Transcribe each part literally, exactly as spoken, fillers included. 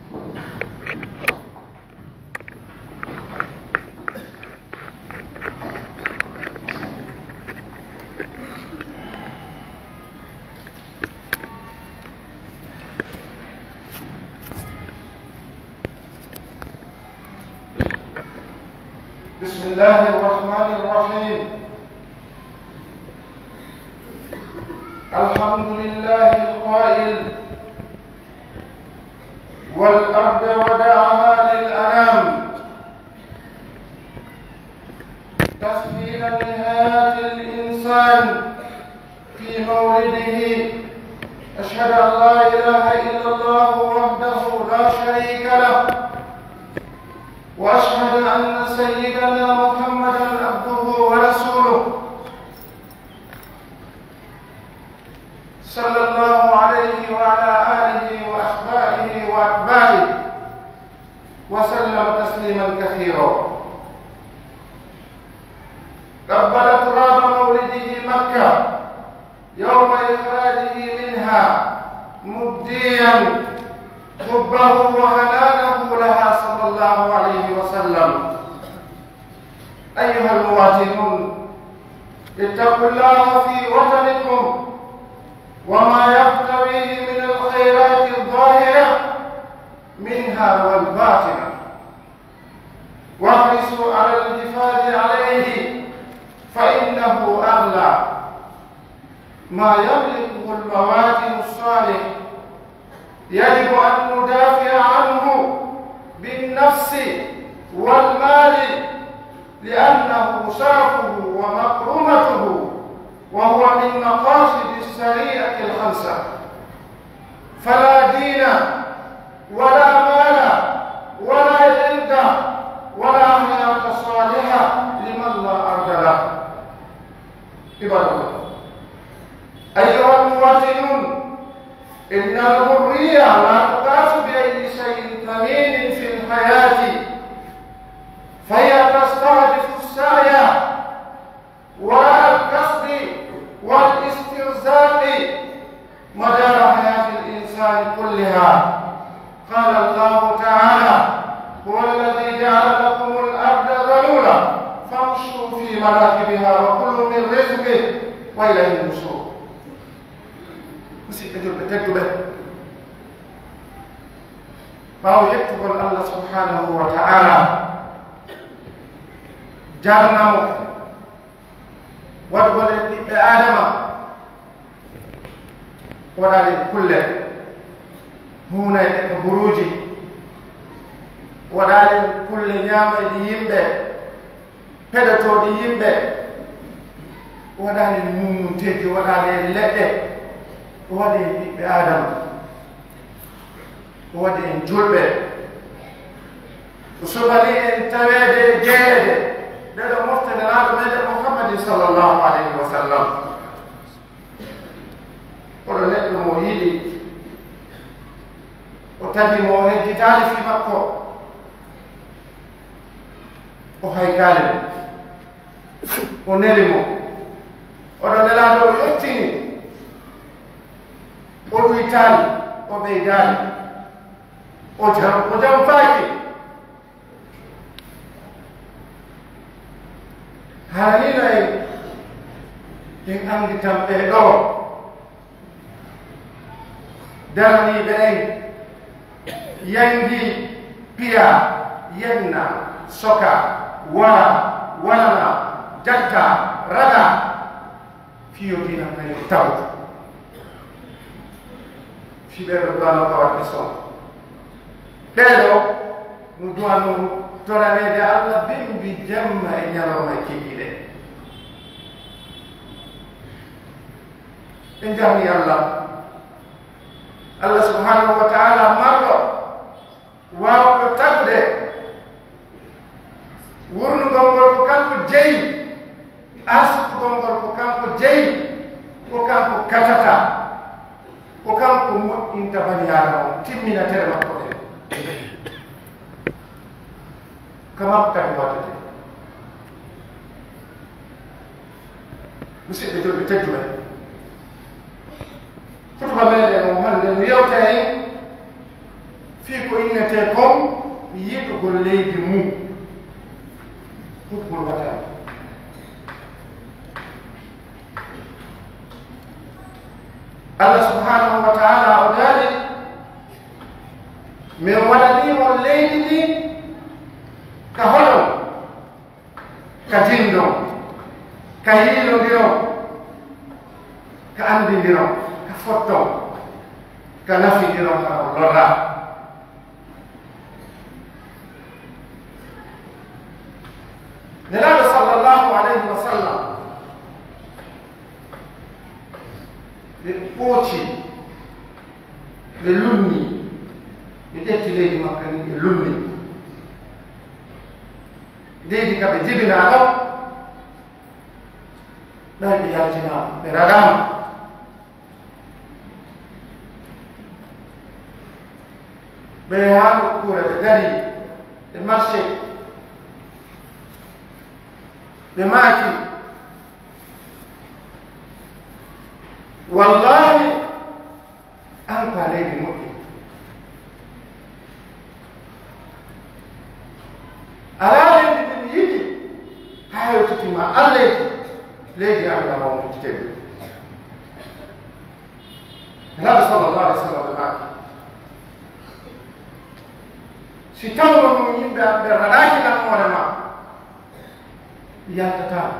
بسم الله الرحمن الرحيم. الحمد لله القائل: "والأرض وضعها للأنام". تسجيلا لحياة الإنسان في مولده. أشهد أن لا إله إلا الله وحده لا شريك له، وأشهد أن سيدنا محمدا عبده ورسوله، صلى الله عليه وعلى آله وأصحابه وأتباعه وسلم تسليما كثيرا. قبل تراب مولده مكة يوم إخراجه منها، مبديا حبه وحنانه لها صلى الله عليه وسلم. أيها المواطنون، اتقوا الله في وطنكم وما يحتويه من الخيرات الظاهرة منها والباطنة، واحرصوا على الحفاظ عليه، فإنه أغلى ما يملكه المواطن الصالح. يجب أن ندافع عنه بالنفس والمال، لأنه شرفه ومكرمته، وهو من مقاصد الشريعة الخمسة. فلا دين ولا مال ولا عرض ولا حياة صالحة لمن لا أرض له. عباد الله، أيها المواطنون، إن الحرية لا تقاس بأي شيء ثمين في الحياة، فهي تستهدف السعي وراء الكسب والاسترزاق مدار حياة الإنسان كلها. قال الله تعالى: "هو الذي جعل لكم الأرض ذلولا فامشوا في مناكبها وكلوا من رزقه وإليه النشور." Musidɓe julɓe tedduɓe, ɓaawo yettugol Allah subhanahu wa ta'ala, jarna mo waɗugol en ɓiɓɓe Aadama, o waɗaali en kulle huunayɗe ka buruuji, o waɗaali en kulle ñaamayɗi yimɓe, peɗotooɗi yimɓe, o waɗaali en muummunteeji, o waɗaali en leɗɗe, o waɗi en ɓiɓɓe Aadama. O waɗi en julɓe. O suɓani en taweede e jeyeede ɗee ɗoo mofte Nelaaɗo meɗen Muhammadin sallallahu alayhi wa sallam. Oɗo neɗɗo mo yiɗi, o tawi mo, o hejjitaali fii makko, o haykaali mo, o neli mo. Oɗo Nelaaɗo o yettini. O ɗuytaali, o ɓeydaali, o jam-, o jamfaaki. Hara nii no en, en annditan ɓee ɗoo daraniiɓe en, yangi, piya, yenna, soka, wara, wanana, jakka, raga. Fii yo diina tawi ko tawoto. Fii ɓee ɗoo duwanoo ka waɗde son. Ɓee ɗoo no duwanoo toraneede Alla bimbi jemma e ñalawma e kiikiiɗe. Ɓe jarni Alla. Alla subhanahu wa ta'ala marɗo waawuɗo tagde. Wurnugol ngol ko kanko jeyi, arsukugol ngol ko kanko jeyi, ko kanko katata, ko kanko moƴƴinta bani Aadama on, timmina tere makko ɗen. Ka makko kadi waɗete. Musidɓe julɓe tedduɓe, hutuba meɗen on hannde no yewta en fii ko inne Kon yiɗugol leydi mum, hubbul watan. Allah subhanahu wa ta'ala o daali, "Min waɗanii on leydi ndi ka hoɗon, ka jinndon, ka yiilondiron, ka anndindiron, ka fotton, ka nafindiron, ka on lorraa." Nelaaɗo sallallahu alayhi wa sallam, ɓe ɓooci, ɓe lunni, ɓe ƴetti leydi Makka ndin, ɓe lunni. Leydi ka ɓe jibinaa ɗon, ɗon ɓe yaltinaa, ɓe ragaama. Ɓe yahaa nokkuure, ɓe darii, ɓe marche, ɓe maaki, "Wallaahi, an ko a leydi moƴƴi. Alaa leydi ndi mi yiɗi, haa hewtiti ma an leydi, leydi an nga mawni teddu." Nelaaɗo sallallahu alaihi wasallam ɓe maaki, "Si tawno ɗum yimɓe am ɓe raɗaaki lan hoore ma, mi yaltataa,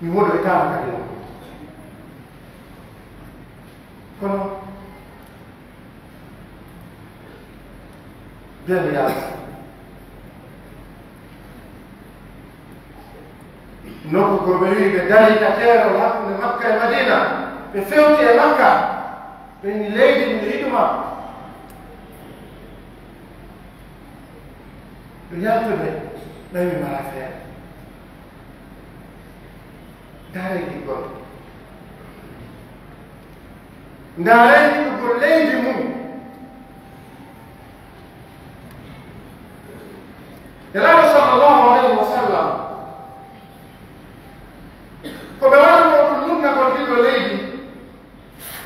mi woɗoytaama kadi non." Kono, ben Yalla, nokku ko ɓe wi'i ɓe darii ka keerol hakkunde Makka e Madina, ɓe fewti e Makka, ɓe ni leydi ndi yiɗuma. Ɓe yaltude, ɓe wi mara feere. Ndaaree giggol. Ndaaree giggol leydi mum. Nelaaɗo sallallahu alayhi wa sallam, ko ɓe waɗunoo ɗum lunnagol giggol leydi,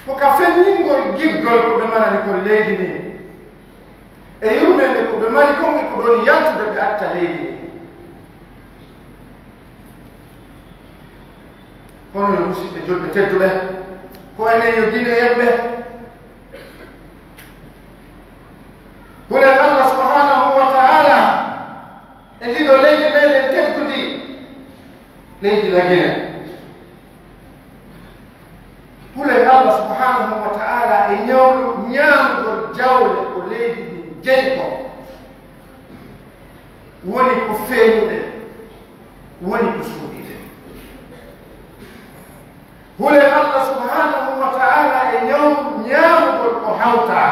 ko ka feññingol giggol ko ɓe marani kon leydi ndin. E yurmeende ko ɓe mari kon e ko ɓe woni yaltude ɓe acca leydi ndin. Kono yo musidɓe julɓe tedduɓe, ko enen yo Gine en ɓe. Hulen Allah subhanahu wa ta'ala e ndiɗo leydi meɗen teddundi, leydi la Gine. Hulen Allah subhanahu wa ta'ala e ñawlu ñaamugol jawle ko leydi ndin jeyi kon. Woni ko feeñude, woni ko suuɗiiɗe. Hulen Allah subhanahu wa ta'ala e ñaw-, ñaamugol ko hawtaa.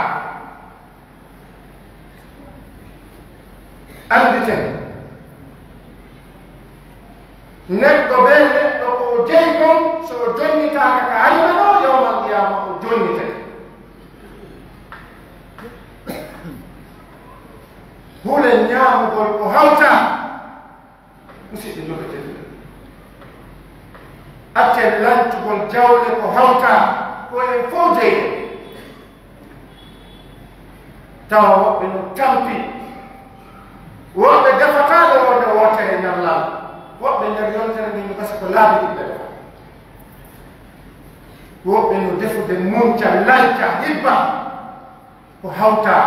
Annditen, neɗɗo bee neɗɗo ko o jeyi kon, so o jonnitaaka ka aduna ɗoo, yawmal qiyaama o jonnitete. Hulen ñaamugol ko hawtaa. Musidɓe julɓe tedduɓe, accen lancugol jawle ko hawtaa, ko en fow jeyɗen. Tawa woɓɓe no tampi, woɓɓe defataa ɗo wonde wootere ñallal, woɓɓe nder yontere nden no gasa ko laabi ɗiɗi ɓe defa. Woɓɓe no defude munca, lanca, hibba. Ko hawtaa.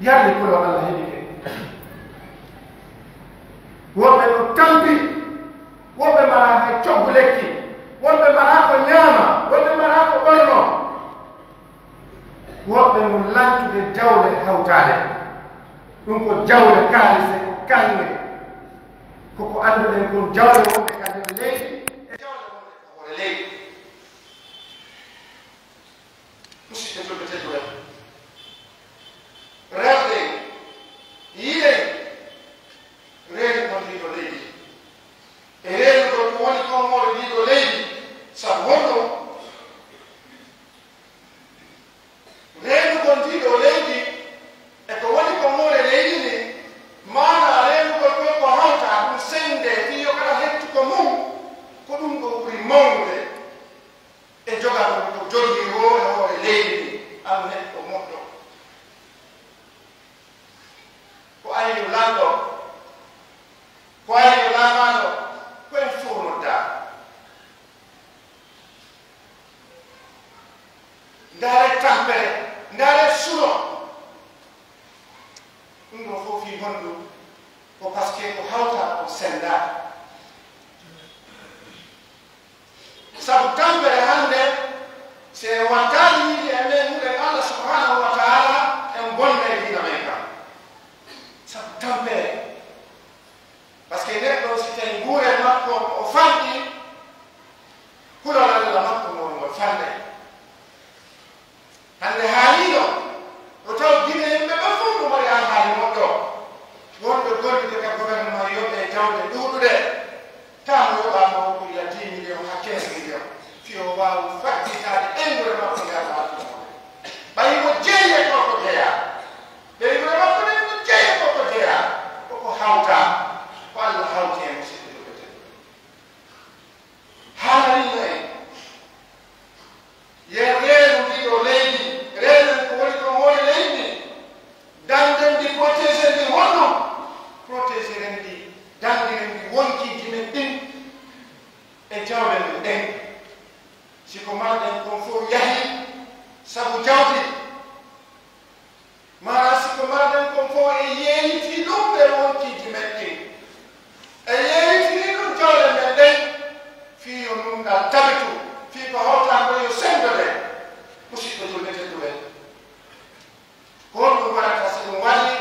Yarli kulol Allah heɓi ɓe. Woɓɓe no tampi, woɓɓe maraa hay coggu lekki, woɓɓe maraa ko ñaama, woɓɓe maraa ko ɓornoo. Woɓɓe no lancude jawle hawtaade. Ɗum ko jawle kaalise, ko kaŋŋe. Ko ko annduɗen kon jawle wonɗe ka nder leydi e jawle wonɗe ka hoore leydi. Musidɓe julɓe tedduɓe, rewde, yiɗe, reenu kon ndii ɗoo leydi. E reenugol ko woni kon hoore ndii ɗoo leydi, sabu honno? Reenugol ndii ɗoo leydi e ko woni kon hoore leydi ndin, maanaa reenugol kon ko hawtaa ɗum sennde fii yo kala hettu ko mum, ko ɗum ɗoo ɓuri mawnude. E jogagol ko jogii woo e hoore leydi ndin, an neɗɗo moƴƴo. Tampere, ndaaree suno. Ɗum ɗoo fof fii honɗum? Ko parce que ko hawtaa kon senndaaka. Sabu tampere hannde, si en wattaali yiide e men huɗen Allah subhanahu wa ta'ala, en bonnay diina men kan. Sabu tampere. Parce que neɗɗo, si tawi nguuree makko o fanɗi, kulol Allah makko ngol ngol fanɗay. Hannde haaliino, no taw Gine yimɓe ɓe fof no mari alhaali moƴƴo. Wonɓe gollude ka gouvernement yoɓe jawɗe ɗuuɗuɗe. Taa mo yoɓaama o ko ila dix millions haa quinze millions. Fii o waawa faggitaade ɓeynguure makko nde Allah addi mo. Ɓay mo jeyi e ko ko jeyaa. Ɓeynguure makko nden no jeyi e ko ko jeyaa. Ko ko hawtaa. Ko Allah hawti e musiɗɓe ɗuuɗuɓe. Haananiino en, yo en reenu ndii ɗoo leydi, reenen ko woni ko mooli leydi ndin, dannden ndi, protéger ndi. Honno? Protéger en ndi, danngiren ndi wonkiiji men ɗin e jawle men ɗen. Si ko marɗen kon fof yahii sabu jawdi, maa si ko marɗen kon fof e yeeyitii ɗum e wonkiiji men ɗin, e yeeyitii ɗum jawle men ɗen, fii yo nunɗal tabitu, fii ko hawtaa kon yo senndo ɗen. Musiɗɓe julɓe tedduɓe, ko honɗum waɗata si ɗum waɗii?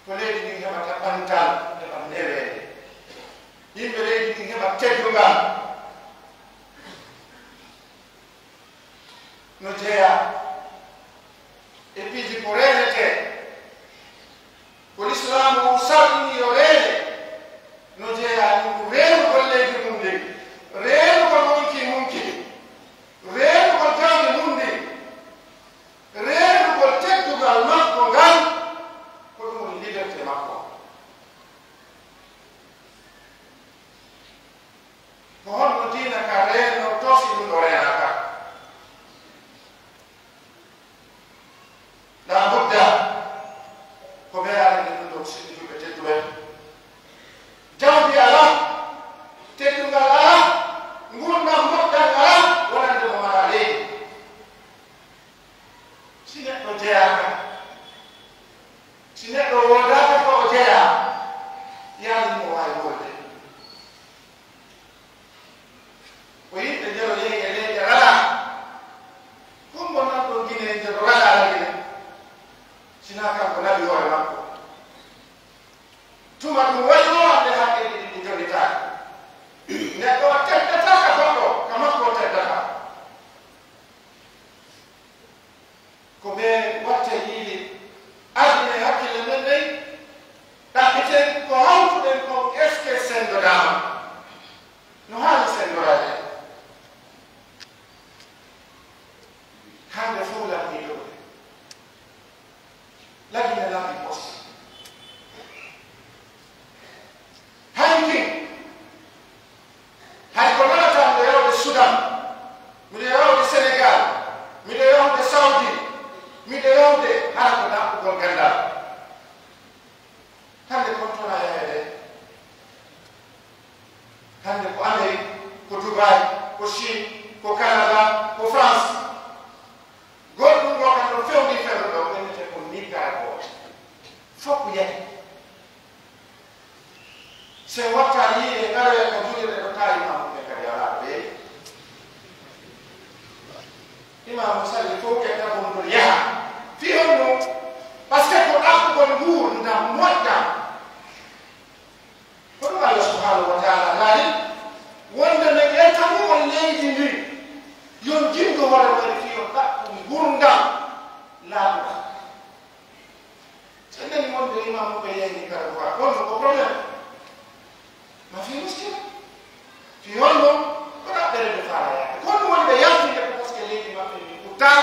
Ko leydi ndin heɓata ɓantal, heɓa neweende. Yimɓe leydi ndin heɓa teddungal. No jeyaa e piiji ko reenetee, ko Lislaamu on sarɗini yo reene, no jeyaa e ɗum reenugol leydi mun ndin, reenugol wonkii mun kin, reenugol jawdi mun ndin, reenugol teddungal makko ngal, ko ɗum woni liberté makko. Ko honno diina ka reenortoo si ɗum ɗoo reenaaka? Laa budda, ko ɓe arani ɗum ɗoo, musiɗɓe julɓe tedduɓe. Jawdi alaa, teddungal alaa, nguurndam moƴƴan alaa, wonande mo mara leydi. Si neɗɗo jeyaaka, si neɗɗo woodaaka ko o jeyaa, yalla himo waawi wolde. Ko yimɓe njero yehi e leyɗe raɗa. Kumbo nan ɗon Gine njero raɗa Gine. Sinaa kanko naɓi hoore makko. Tuma ɗum waɗi o hannde haqqeeji ɗi ɗi jogitaaki. Neɗɗo o teddataa ka goɗɗo, ka makko o teddataa. Ko ɓe watta yiide ardina e hakkille men ɗen, ɗaɓɓiten ko hawtuɗen kon, est-ce que senndodaama? No haani senndoraade? Hannde fof lannii ɗo. Lagine laabi pos. Hay kin, hay ko nanata miɗo yawde Sudan, miɗo yawde Senegal, miɗo yawde Saudi, miɗo yawde hara ko ɗaɓɓugol ganndal. Hannde kon tona yaheede. Hannde ko Amérique, ko Dubaï, ko Chine, ko Canada, ko France. Goɗɗum ngo kam no fewndi fewndo ɗo, ɓe wiyete ko Nicaragua. Fof ko yahi. Si en wattaali yiide ngaroya ka juulirde ɗo, taa imaamu ɓe kadi alaa ɓe. Imaamu salli fof ƴetta bonngol yaha. Fii honno? Parce que ko ɗaɓɓugol nguurndam moƴƴam. Ko ɗum Allah subhanahu wa ta'ala haali, wonde men ƴetta mo on leydi ndin, yo on jinndu hoore mon fii on ɗaɓɓu ngurndan laaɓuɗan. Si en nani wonde imam muɓe yehi Nicaragua, honno ko problème? Ma fii muskila. Fii honno? Ko ɗaɓɓere nde faalayaade. Ko honno woni ɓe yaltinde ko parce que leydi maɓɓe ndi ɓuttaa?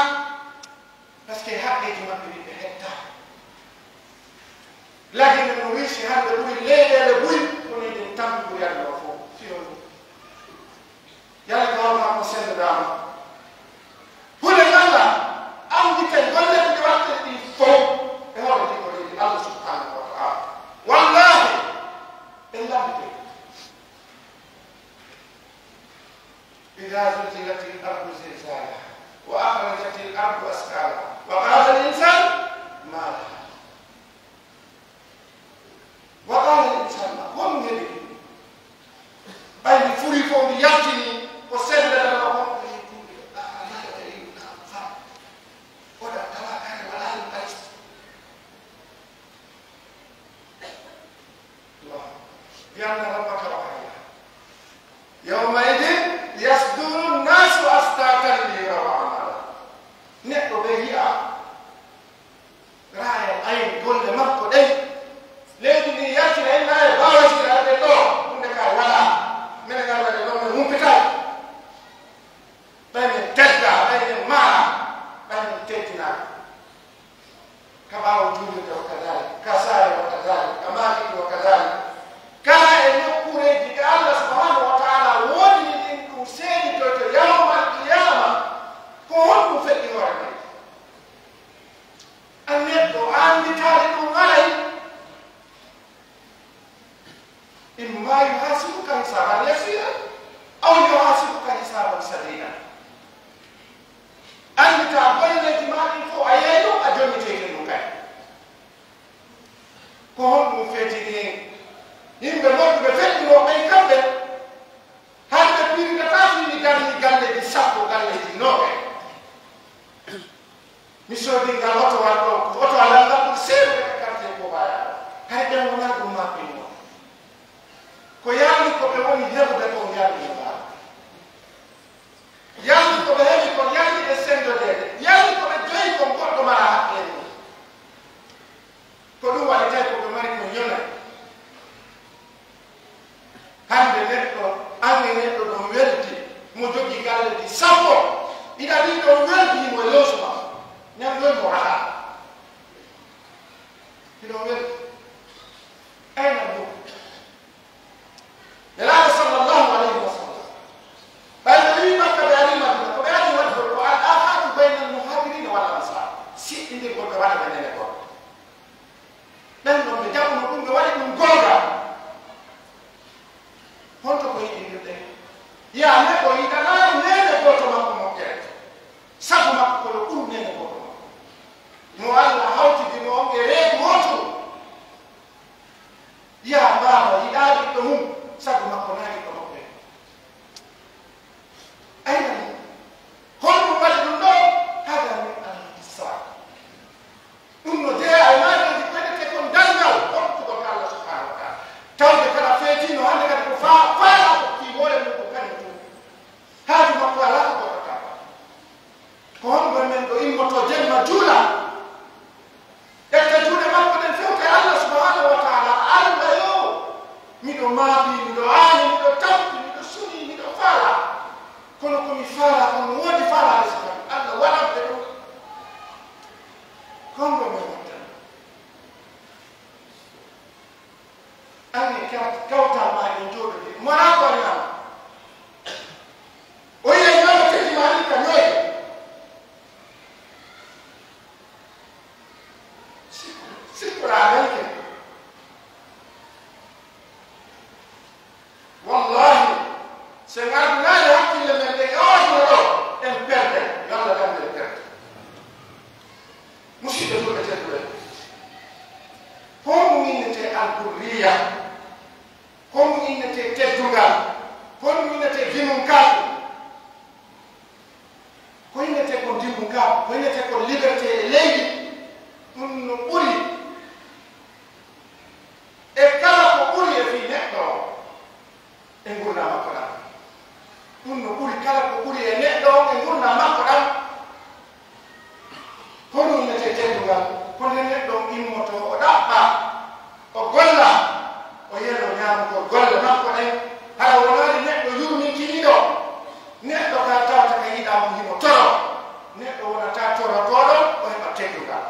Parce que haqqeeji maɓɓe ɗin ɓe heɓtaa. Lagine no wiisi hannde ɓuri leyɗeele buy, kono eɗen tampi ɓuri aduna o fof. Fii honɗum? Yalla ko hawta ko senndodaama. Hulen Allah, annditen golle ɗe waɗten ɗin fof e hoore jikkoreeji Allah subhanahu wa ta'ala. Walla الأرض أثقالها وقال الإنسان ما لها وقال الإنسان ما هو من هذه ɓay ndi furii fow ndi yaltini ko sendata ma kon ko e kuuɗe a alaa e ɗum ka fa oɗa tawa kare wala ɗum alista لأن ربك وقع يومئذ يصدر الناس أشتاتا ليروا أعمالهم neɗɗo ɓe yi'a raaya ayn golle makko ɗen leydi ndi yaltina en naye bawasira ɓe ɗo hunde ka wala minen arwade ɗo men humpitaki ɓay men tedda ɓay men mara ɓay men teddinaka ka ɓaawo juulirde wa kadalik ka saare wa kadalik ka maakiti wa kadalik kala e nokkureeji ɗe allah subhanahu wa taala woodini ɗin ɗum seeditoyto yawmal qiyama ko honɗum feƴƴi hoore men an neɗɗo a annditaade ɗum aray إما يحاسبك حسابا يسيرا أو يحاسبك حسابا شديدا. Anndita golleeji maa ɗin fof a yeeyi ɗum a jonniteyte ɗum kadi. Ko honɗum feetini yimɓe moƴƴuɓe feƴƴunoo ɓen kamɓe? Hande piirdataa fini darni galleeji sappo, galleeji noogay. Mi soodi ngal otowal ɗo, otowal an ngal ɓuri seerude ka quartier Koobaya ɗo. Hay ɓen wonaa ɗum mappingo. Ko yalni ko ɓe woni heɓude kon yalni e maaro. Yalni ko ɓe heɓi kon yalni e senndodeede. Yalni ko ɓe joyi kon goɗɗo mara haqqee mum. Ko ɗum waɗi tawi ko ɓe mari kon yonay. Hande neɗɗo, ange neɗɗo ɗon weldi, mo jogi galleeji sappo, ina ɗi ɗon weldi himo e loosu makko, ñandoy mo raha. Hiɗon weldi. Ayna ɗum? Nelaaɗo sallallahu alayhi wa sallam, ɓay ɓe wii Makka ɓe arii Madina, ko ɓe arii waɗugol ko al-akhatu bayna al-muhajirina wal ansar, siɗɗindirgol ɓe waɗa ɓe nene goɗɗo. Ɓen ɗon ɓe jaɓuno ɗum, ɓe waɗi ɗum goonga. Honto ko yiɗindirɗen? Yaa neɗɗo yiɗanaano neene gooto makko moƴƴere, sabu makko ko yo ɓuru neene gooto makko. Mo Alla hawtidi mo on e reedu wootu. Yaa baaba yiɗaa ɓiɗɗo mum, sabu makko naa ɓiɗɗo makko en. Ayna mo? Honɗum waɗi ɗum ɗoo? Hada min alhamdulillah. Ɗum no jeyaa e maareeji koynetee kon darngal hokkugol ka Allah subhanahu wa taala. Tawde kala feetiino hannde kadi ko faa-, faalaa ko fii hoore mum ko kañum tun. Haaju makko alaa ko goɗɗo ka. Ko honɗum men ɗo immotoo jemma juula? Ƴetta juuɗe makko ɗen fewta e Allah subhanahu wa taala. Allah yo, miɗo maabii, miɗo aani, miɗo tampi, miɗo sunii, miɗo faalaa. Kono ko mi faalaa kon no woodi faalaade si kam. Allah waɗante ɗum. Kongo men wattani. Anni kewtal maa en jooɗodi. Mo naa ko ñaama. O yi'ay ñaama teddi maa ɗin ka ñooy. Sikku, sikku raa ranke. Wallahi, si en ardunaali hakkille men ɗen e oo aduna ɗoo, en perday, yo Allah dandu en perde. Musidɓe julɓe tedduɓe, honɗum innetee alhurriya? Honɗum innetee teddungal? Honɗum innetee dimunkaaku? Ko innetee ko dimunkaaku, ko innetee ko liberté e leydi, ɗum no ɓuri e kala ko ɓuri e fii neɗɗo on e ngurndan makko ɗan. Ɗum no ɓuri kala ko ɓuri e neɗɗo on e ngurndan makko ɗan. Ko ɗum innetee teddungal, ko nde neɗɗo on immotoo, o ɗaɓɓa, o golla, o yeloo ñaamugol golle makko ɗen. Hara wonaali neɗɗo yurmintinɗo, neɗɗo ka tawata ka yiɗaa mum himo toro, neɗɗo wonataa torotooɗo, o heɓa teddungal.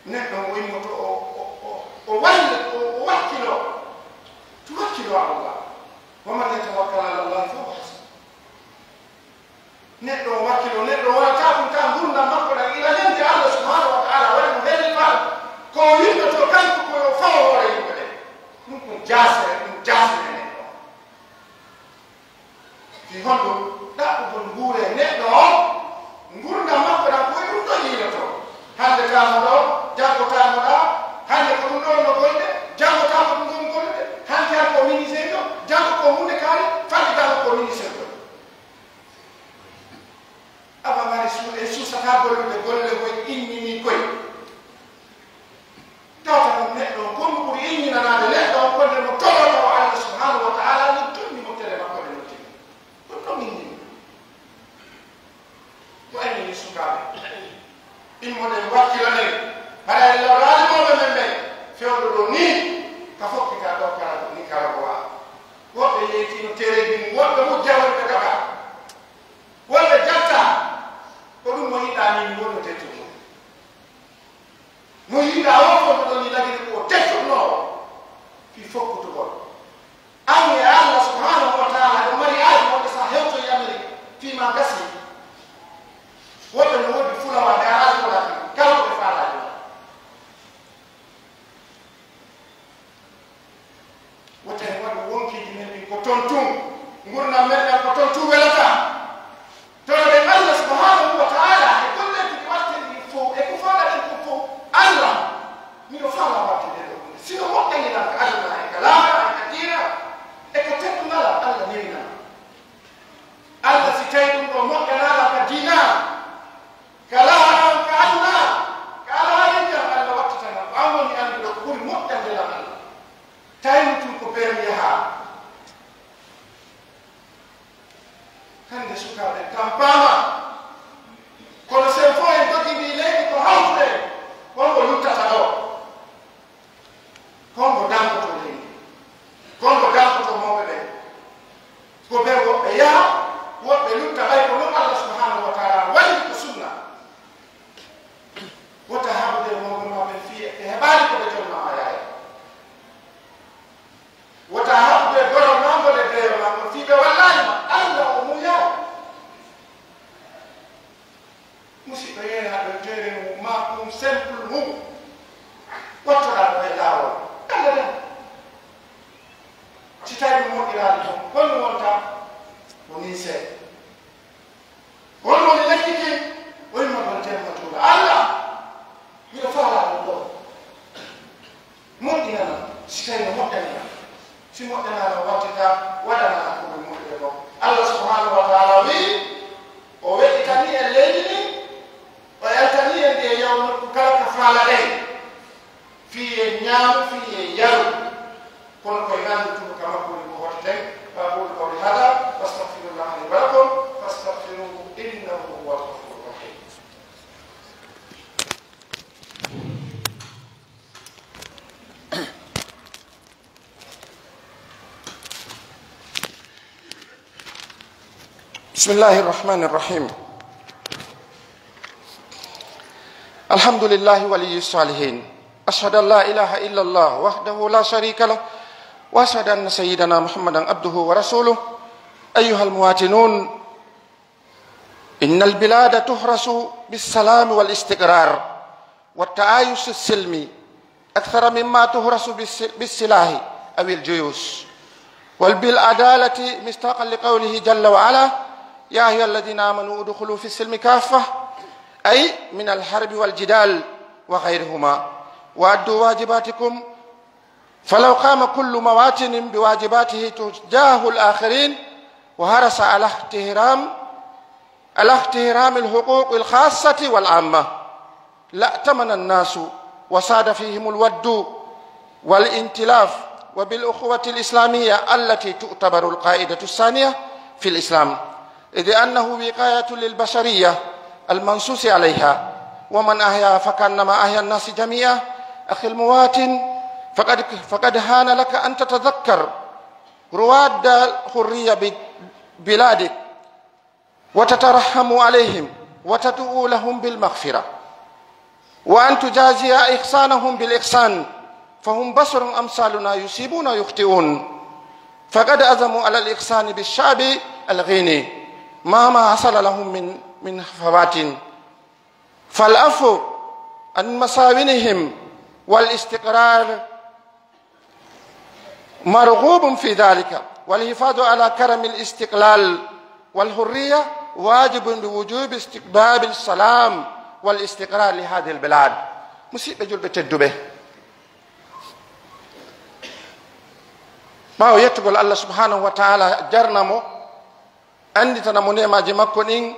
Neɗɗo o immoto, o, o, o, o walla, o, o wakkilo, to wakkilo Allah. Wa man yatawakkal ala Allah fa huwa hasbuh. Neɗɗo o wakkilo, neɗɗo wonata ɗum ka ngurndan makko ɗan, ila nande Allah subhanahu wa ta'ala waɗi mo helifa, ko o winndotoo kanko ko yo fawo hoore yimɓe ɓen. Ɗum ko jaasere, ɗum jaasere neɗɗo. Fii honɗum? Ɗaɓɓugol En suusataa gollude golle koy inninii koy. Tawata non neɗɗo on, ko honɗun ɓuri inninanaade neɗɗo on, ko nde mo toroto o Allah subhanahu wa ta'ala, no tonni mo tere makko ɗen no tigi. Ɗun ɗon innini. Ko enen sukaaɓe, immoɗen, wakkiloɗen, haray en lorraali mawɓe men ɓen, fewndo ɗoo nii, ka fokkita ɗoo kala ko Nicaragua. Woɓɓe yeytiino tereeji mum, woɓɓe wujja, woɓɓe gaba, woɓɓe jatta. Ko ɗun mo yiɗaa nii, mi wonno tettude mo. Mo yiɗaa o fof ko ɗon lagiri ko o teddunoo fii fokkutugol. An e Allah subhanahu wa ta'ala, ɗo mari aadi wonde sa hewtoyi Amerik, fii ma gasi. Woɓɓe no woodi fulawa, ɓe alaa ko laati, kala ko ɓe faalaa ɗum. Wota en waɗu wonkiiji men ɗin ko ton tun, ngurndan men ɗan ko ton tun welata. Toroɗen Allah subhanahu wa ta'ala e golleeji ɗi waɗten ɗin fow, e ko faalaɗen kon fow. Allah, miɗo faalaa waɗtude ɗoo huunde. Si no moƴƴani lan ka aduna, e ka laara, e ka diina, e ka teddungal an, Allah newinana. Allah, si tawii ɗum ɗoo moƴƴanaa lan ka diina, ka laara, ka aduna, ka alhaali an, Allah wattitana. Ko an woni annduɗo ko ɓuri moƴƴande lan, Allah. Tawi mo tun ko beeri yahaa. Hannde sukaaɓe tampaama. Kono sen fof en dogindii leydi ko hawtude. Hombo luttata ɗoo? Hombo dankotoo leydi? Hombo dankotoo mawɓe ɓen? Ko ɓen woɓɓe yaha, woɓɓe lutta, ɓay ko non Allah subhanahu wa ta'ala waɗi ko sunna. Wota haɓude mawɓe maa ɓen fii ɓe heɓaali ko ɓe jonnoo maa yaade. Wota haɓude goro maa ngol e beyo maa ngol fii ɓe wallaali ma. Allah o muuyaaɗo. Musidɗo, yeeyaa ɗo e teere mum, maa ɗum simple mum. Wattoɗaa ɗo e laawol. Allah tan. Si tawii ɗum moƴƴiraali ɗum, honɗum wonta? Ko nii seeɗa. Won woni lekki kin, o immagol jemma tuula. Allah, miɗo faalaa ɗum ɗoo. Moƴƴinana, si tawii no moƴƴanina. Si moƴƴanaano, wattita, waɗana ko ɓuri moƴƴude kon. Allah subhanahu wa ta'ala wi'i, o weɗitani en leydi ndin, o yaltani en ɗi e yaw nokku kala ka faalaɗen. Fii en ñaamu, fii en yaru. Kono ko en anndutuɗo ka makko woni ko hototen. Wa aqulu qawli hada, wa astaghfirullaha li wa lakum, fastaghfiruhu, innahu huwal ghafurur rahim. بسم الله الرحمن الرحيم. الحمد لله ولي الصالحين. أشهد أن لا إله إلا الله وحده لا شريك له، وأشهد أن سيدنا محمدا عبده ورسوله. أيها المواطنون، إن البلاد تحرس بالسلام والاستقرار والتعايش السلمي أكثر مما تحرس بالس-، بالسلاح أو الجيوش، بل بالعدالة مصداقا لقوله جل وعلا: يا أيها الذين آمنوا ادخلوا في السلم كافة، أي من الحرب والجدال وغيرهما، وأدوا واجباتكم فلو قام كل مواطن بواجباته تجاه الآخرين وحرص على احترام، على احترام الحقوق الخاصة والعامة، لائتمن الناس وساد فيهم الود والائتلاف، وبالأخوة الإسلامية التي تعتبر القاعدة الثانية في الإسلام، إذ أنه وقاية للبشرية المنصوص عليها، ومن أحياها فكأنما أحيا الناس جميعا. أخي المواطن، فقد، فقد حان لك أن تتذكر رواد الحرية ببلادك، وتترحم عليهم، وتدعو لهم بالمغفرة، وأن تجازي إحسانهم بالإحسان، فهم بشر أمثالنا يصيبون ويخطئون، فقد عزموا على الإحسان بالشعب الغني مهما حصل لهم من، من هفوات، فالعفو عن مساوئهم والاستقرار مرغوب في ذلك، والحفاظ على كرم الاستقلال والحرية واجب بوجوب استباب السلام والاستقرار لهذه البلاد. Musiɓɓe julɓe tedduɓe, ɓaawo yettugol Allah subhanahu wa ta'ala, jarna mo, annditana mo neemaaji makko ɗin,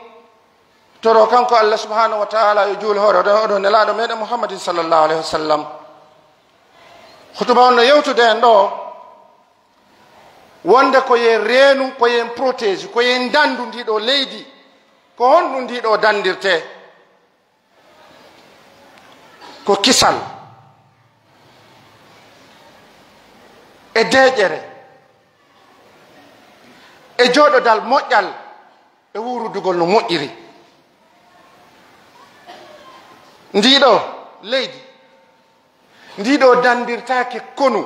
Toro kanko Allah subhanahu wa ta'ala yo juul hoore oɗo, oɗo nelaaɗo meɗen Muhammadin sallallahu alaihi wasallam. Hutuba on no yewtude en ɗo wonde ko yen reenu, ko yen protège, ko yen dandu ndi ɗo leydi. Ko honɗum ndi ɗo dandirte? Ko kisal e deeƴere e jooɗodal moƴƴal e wuurudugol no moƴƴiri. Ndii ɗoo leydi, ndii ɗoo danndirtaake konu,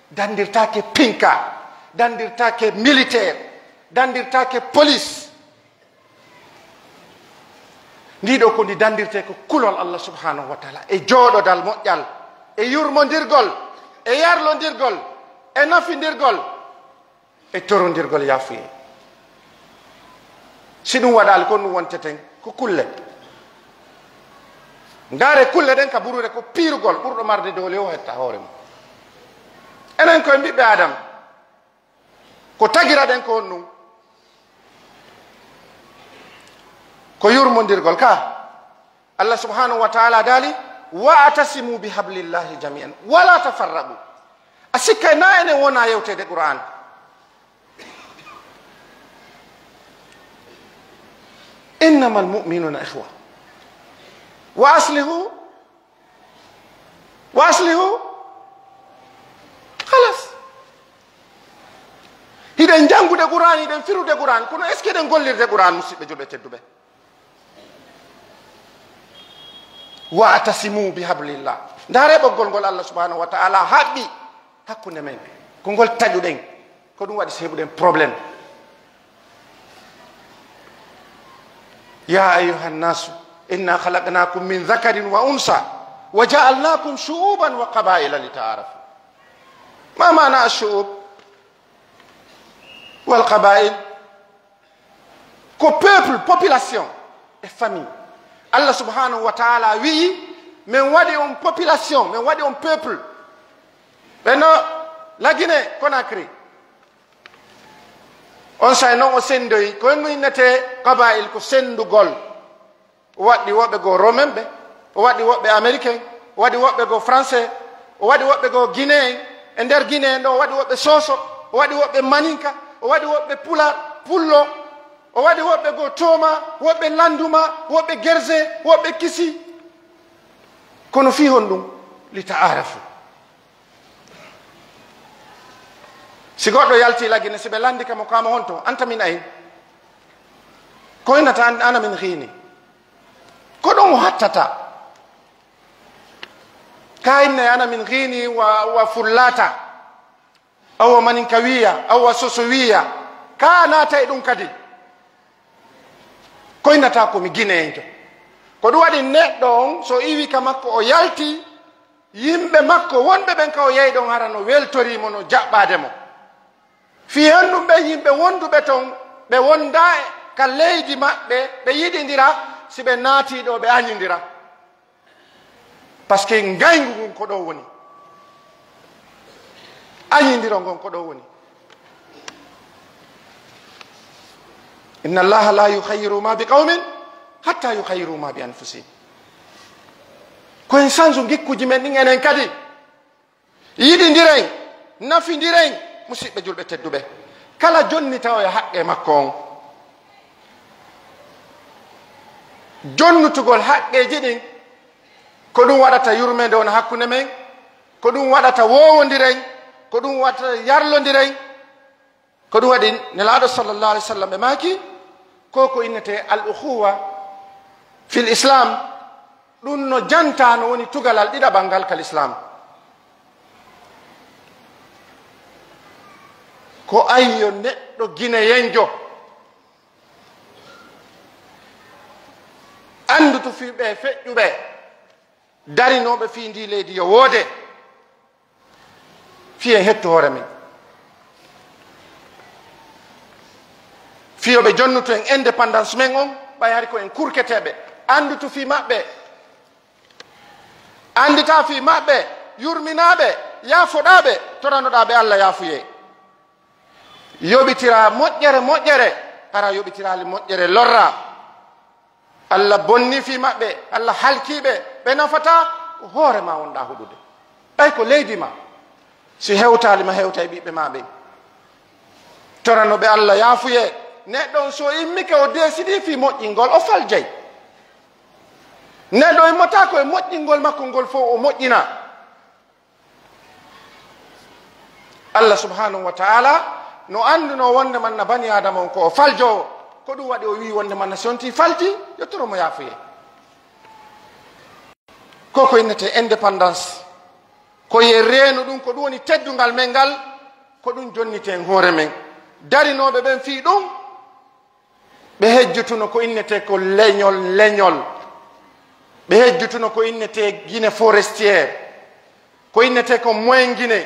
danndirtaake pinka, danndirtaake militeer, danndirtaake polis. Ndii ɗoo ko ndi danndirtee ko kulol Allah subhanahu wa ta'ala e jooɗodal moƴƴal e yurmondirgol e yarlondirgol e nafindirgol e torondirgol yaafuyee. Si ɗum waɗaali, kon ɗum wonteten ko kulle. Ndaare kulle ɗen ka buruure ko piirugol ɓurɗo marde doole o hetta hoore mum. Enen koye ɓiɓɓe Aadama, ko tagiraɗen ko honɗum? Ko yurmondirgol ka. Allah subhanahu wa ta'ala daali, "Wa atasimu bi hablillahi jami'an, wa la tafarraqu." A sikkay na enen wona yewtede Qur'an. "Innamal mu'minuna ikhwa. Wa aslihu, wa aslihu." Khalas. Hiɗen janngude Qur'an, hiɗen firude Qur'an, kono est-ce que eɗen gollirde Qur'an, musidɓe julɓe tedduɓe? "Wa atasimu bi hablillah." Ndaare ɓoggol ngol Allah subhanahu wa ta'ala haɓɓi hakkunde men. Ko ngol taƴuɗen. Ko ɗum waɗi si heɓuɗen problème. "Ya ayyuhan nasu, inna khalaqnakum min dhakarin wa unsa, wa ja'alnakum shu'uban wa qaba'ila lita'arafu." Ma ma'na ash-shu'ub wal qaba'il? Ko peuple, population e famille. Allah subhanahu wa ta'ala wi'i, "Min waɗi on population, min waɗi on peuple." Ɓe no la Guinée Conakry. On saa'i non o sendoyi, ko en innetee qaba'il, ko sendugol. O waɗi woɓɓe goo Romain ɓe, o waɗi woɓɓe Américain, o waɗi woɓɓe goo Français, o waɗi woɓɓe goo Guinéen, e nder Guinéen ɗo o waɗi woɓɓe Soso, o waɗi woɓɓe Maninka, o waɗi woɓɓe Pulaar, Pullo, o waɗi woɓɓe goo Tooma, woɓɓe Landuma, woɓɓe Gerze, woɓɓe Kisi. Kono fii honɗum? Li ta'aarafu. Si goɗɗo yalti la Guinée, si ɓe lanndike mo, kaama honto, anta min ayn? Ko innata an, ana min Guinée. Ko ɗon o hattata. Ka inne ana min Guinée wa, wa Fullata, awa Maninka wiya, awa Soso wiya. Ka naata e ɗum kadi. Ko innata ko mi Guinéen. Ko ɗum waɗi neɗɗo on, so iwi ka makko, o yalti, yimɓe makko wonɓe ɓen ka o yehi ɗon hara no weltorii mo, no jaɓɓaade mo. Fii hennun ɓen yimɓe wonduɓe ton, ɓe wondaa ka leydi maɓɓe, ɓe yiɗindira, si ɓe naatii ɗoo, ɓe añindira. Parce que ngayngu ngun ko ɗoo woni. Añindiro ngon ko ɗoo woni. Inna Allaha la yughayyiru ma bi qawmin hatta yughayyiru ma bi anfusihim. Ko en sansu ngikkuuji men ɗin enen kadi. Yiɗindiren, nafindiren, musiɓɓe julɓe tedduɓe. Kala jonnitoowo e haqqee makko on. Jonnutugol haqqeeji ɗin, ko ɗum waɗata yurmeende wona hakkunde men, ko ɗum waɗata woowondiren, ko ɗum waɗata yarlondiren. Ko ɗum waɗi Nelaaɗo sallallahu alaihi wasallam ɓe maaki, ko ko innetee al ukhuwa fil Islam, ɗum no jantaa no woni tugalal ɗiɗaɓal ngal ka Lislaam. Ko ayyo neɗɗo Gineyenjo anndutu fii ɓee feƴƴuɓe darinooɓe fii ndii leydi yo woode. Fii en hettu hoore men. Fii yo ɓe jonnutu en indépendance men on, ɓay hari ko en kurketeeɓe. Anndutu fii maɓɓe. Annditaa fii maɓɓe, yurminaa ɓe, yaafoɗaa ɓe, toranoɗaa ɓe Alla yaafuyee. Yoɓitiraa moƴƴere moƴƴere, hara yoɓitiraali moƴƴere lorraa. Allah bonni fii maɓɓe, Allah halkii ɓe, ɓe nafataa, ko hoore maa wonɗaa huɗude. Ɓay ko leydi maa, si hewtaali ma hewta e ɓiɓɓe maa ɓen. Torano ɓe Allah yaafuyee. Neɗɗo on so immike o deesidii fii moƴƴingol, o faljay. Neɗɗo immotaako e moƴƴingol makko ngol fow o moƴƴina. Allah subhanahu wa ta'ala no annduno wonde man na bani Aadama on ko o faljoowo. Ko ɗum waɗi o wi'i wonde man na si on tii falji, yo toro mo yaafuyee. Ko ko innete indépendance. Ko ye reenu ɗum, ko ɗum woni teddungal men ngal, ko ɗum jonniten hoore men. Darinooɓe ɓen fii ɗum, ɓe hejjutuno ko innetee ko leñol, leñol. Ɓe hejjutuno ko innetee Guinée forestière, ko innetee ko Moyen Guinée,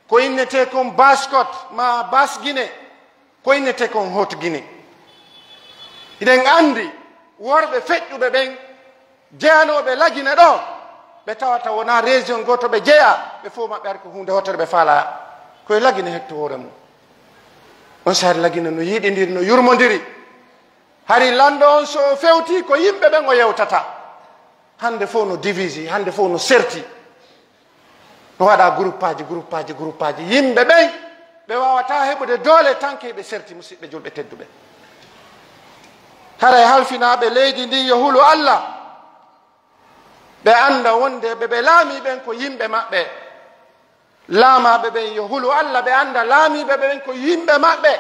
ko innetee ko Basse-Côte maa Basse-Guinée, ko innetee ko Haute-Guinée. Hiɗen anndi worɓe feƴƴuɓe ɓen jeyanooɓe Lagine ɗoo, ɓe tawata wonaa région gooto ɓe jeyaa, ɓe fow maɓɓe ari ko huunde wootere ɓe faalaa, ko e Lagine hetto hoore mum. On saa'i Lagine no yiɗindiri, no yurmondiri. Hari lanɗo on so o fewtii ko yimɓe ɓen o yewtata. Hannde fow no divisi, hannde fow no serti. No waɗa groupaaji, groupaaji, groupaaji. Yimɓe ɓen, ɓe waawataa heɓude doole tanke ɓe serti, musiɓɓe julɓe tedduɓe. Haray halfinaaɓe leydi ndin yo hulu Allah. Ɓe annda wonde ɓe ɓe laamii ɓen ko yimɓe maɓɓe. Laamaaɓe ɓen yo hulu Allah, ɓe annda laamiiɓe ɓen ko yimɓe maɓɓe.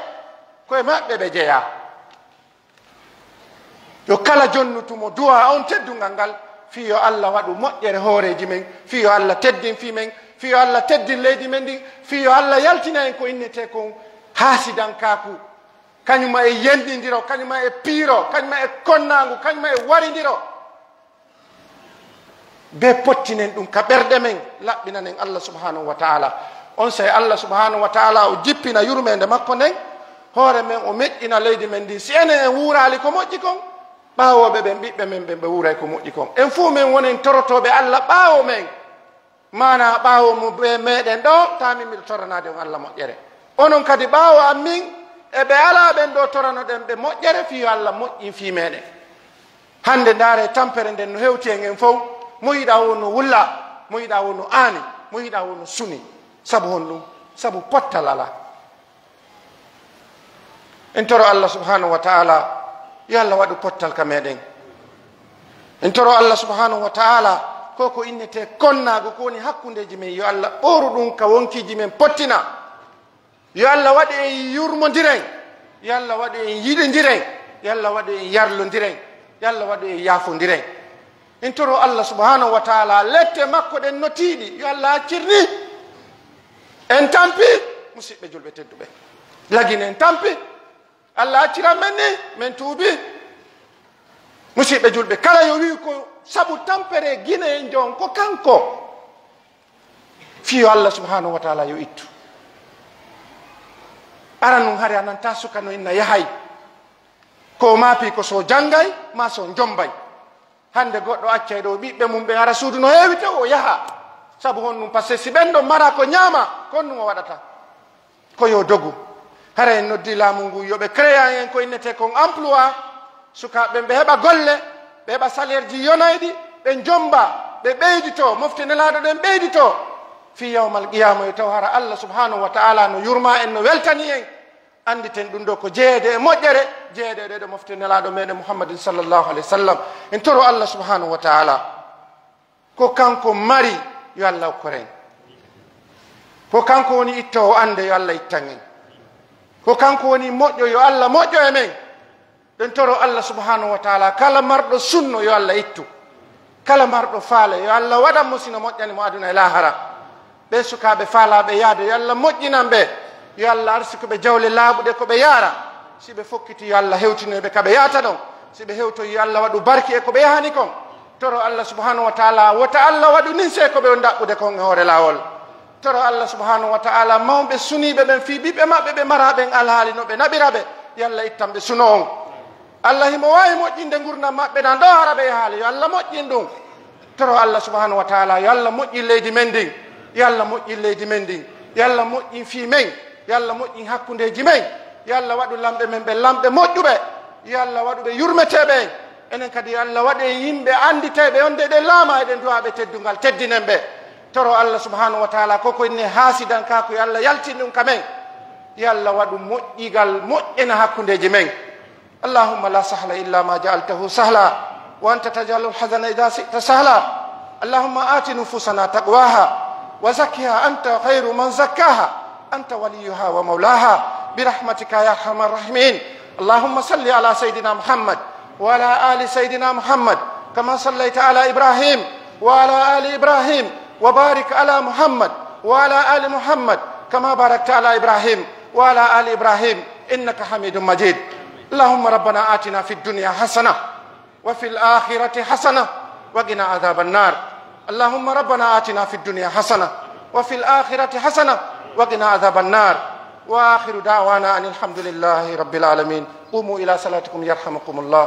Ko e maɓɓe ɓe jeyaa. Yo kala jonnutu mo duwaa on teddungal ngal, fii yo Allah waɗu moƴƴere hooreeji men, fii yo Allah teddin fii men, fii yo Allah teddin leydi men ndin, fii yo Allah yaltina en ko innetee kon haasidankaaku, kañuma e yenɗindiro, kañuma e piiro, kañuma e konnaangu, kañuma e warindiro. Be pottinen ɗum ka ɓerɗe men, laɓɓinanen Allah subhanahu wa ta'ala. On saa'i Allah subhanahu wa ta'ala o jippina yurmeende makko nden, hoore men o meƴƴina leydi men ndin. Si enen en wuuraali ko moƴƴi kon, ɓaawooɓe ɓen, ɓiɓɓe men ɓen, ɓe wuuray ko moƴƴi kon. En fuu men wonen torotooɓe Allah ɓaawo men. Maanaa ɓaawo mo be meɗen ɗoo, taa min miɗo toranaade on Allah moƴƴere. Onon kadi ɓaawo an min, e ɓe alaa ɓen ɗoo toranoɗen ɓe moƴƴere, fii yo Allah moƴƴin fii meɗen. Hannde ndaaree tampere nden no hewti e ngen fow, mo yiɗaa woo no wulla, mo yiɗaa woo no aani, mo yiɗaa woo no suni. Sabu honɗum? Sabu pottal alaa. En toro Allah subhanahu wa ta'ala, yo Allah waɗu pottal ka meɗen. En toro Allah subhanahu wa ta'ala, ko ko innetee konnaagu ko woni hakkundeeji men, yo Allah ɓooru ɗum ka wonkiiji men pottina. Yo Allah waɗu en yurmondiren, yo Allah waɗu en yiɗindiren, yo Allah waɗu en yarlondiren, yo Allah waɗu en yaafondiren. En toro Allah subhanahu wa ta'ala, lette makko ɗen no tiiɗi, yo Allah accir ni. En tampi, musiɓɓe julɓe tedduɓe. Lagine en tampi, Allah acciran men ni, men tuubi. Musiɓɓe julɓe, kala yo wi'u ko sabu tampere Gine en jon ko kanko. Fii yo Allah subhanahu wa ta'ala yo ittu. Aranun hari a nanta suka no inna yahay. Ko o maapi ko so janngay, maa so jombay. Hannde goɗɗo accay ɗoo ɓiɓɓe mum ɓen ara suudu no heewi taw o yaha. Sabu honɗum? Parce que si ɓen ɗon mara ko ñaama, ko honɗum o waɗata? Ko yo dogu. Hara en noddi laamu ngu yo ɓe créa en ko innetee kon emploi. Sukaaɓe ɓen ɓe heɓa golle, ɓe heɓa salaire ji yonayɗi, ɓe jomba, ɓe ɓeyditoo, mofte Nelaaɗo ɗen ɓeyditoo. Fii yawmal qiyaama yo taw hara Allah subhanahu wa ta'ala no yurma en, no weltani en. Annditen ɗum ɗoo ko jeyeede e moƴƴere, jeyeede e ɗee ɗoo mofte Nelaaɗo meɗen Muhammadin sallallahu alaihi wasallam. En toro Allah subhanahu wa ta'ala. Ko kanko mari, yo Allah okkor en. Ko kanko woni ittoowo annde, yo Allah ittan en. Ko kanko woni moƴƴo, yo Allah moƴƴo e men. Ɗen toro Allah subhanahu wa ta'ala, kala marɗo sunno, yo Allah ittu. Kala marɗo faale, yo Allah waɗan mo sino moƴƴani mo aduna e laahara. Ɓee sukaaɓe faalaaɓe yaade, yo Allah moƴƴinan ɓe. Yo Allah arsuku ɓe jawle laaɓuɗe ko ɓe yaara. Si ɓe fokkiti, yo Allah hewtinoy ɓe ka ɓe yaata ɗon. Si ɓe hewtoy, yo Allah waɗu barki e ko ɓe yahani kon. Toro Allah subhanahu wa ta'ala, wota Allah waɗu ninse ko ɓe on daɓɓude kon e hoore laawol. Toro Allah subhanahu wa ta'ala, mawɓe suniiɓe ɓen fii ɓiɓɓe maɓɓe ɓe maraa ɓen alhaali no ɓe naɓira ɓe, yo Allah ittan ɓe suno on. Allah himo waawi moƴƴinde ngurndan maɓɓe ɗan ɗoo hara ɓe yahaali, yo Allah moƴƴin ɗum. Toro Allah subhanahu wa ta'ala, yo Allah moƴƴin leydi men ndin, yo Allah moƴƴin leydi men ndin, yo Allah moƴƴin fii men, yo Allah moƴƴin hakkundeeji men, yo Allah waɗu lamɓe men ɓe lamɓe moƴƴuɓe, yo Allah waɗu ɓe yurmeteeɓe en. Enen kadi, yo Allah waɗ en yimɓe annditeeɓe on de eɗen laama, eɗen du'aa ɓe teddungal, teddinen ɓe. Toro Allah subhanahu wa taala, ko ko inni haasidankaaku, yo Allah yaltin ɗum ka men. Yo Allah waɗu moƴƴigal, moƴƴina hakkundeeji men. اللهم لا سهل إلا ما جعلته سهلا وأنت تجعل الحزن إذا شئت سهلا. اللهم آت نفوسنا تقواها وزكها أنت خير من زكاها أنت وليها ومولاها برحمتك يا أرحم الراحمين. اللهم صل على سيدنا محمد وعلى آل سيدنا محمد كما صليت على إبراهيم وعلى آل إبراهيم وبارك على محمد وعلى آل محمد كما باركت على إبراهيم وعلى آل إبراهيم إنك حميد مجيد. اللهم ربنا آتنا في الدنيا حسنة وفي الآخرة حسنة وقنا عذاب النار. اللهم ربنا آتنا في الدنيا حسنة وفي الآخرة حسنة وقنا عذاب النار. وآخر دعوانا أن الحمد لله رب العالمين. قوموا إلى صلاتكم يرحمكم الله.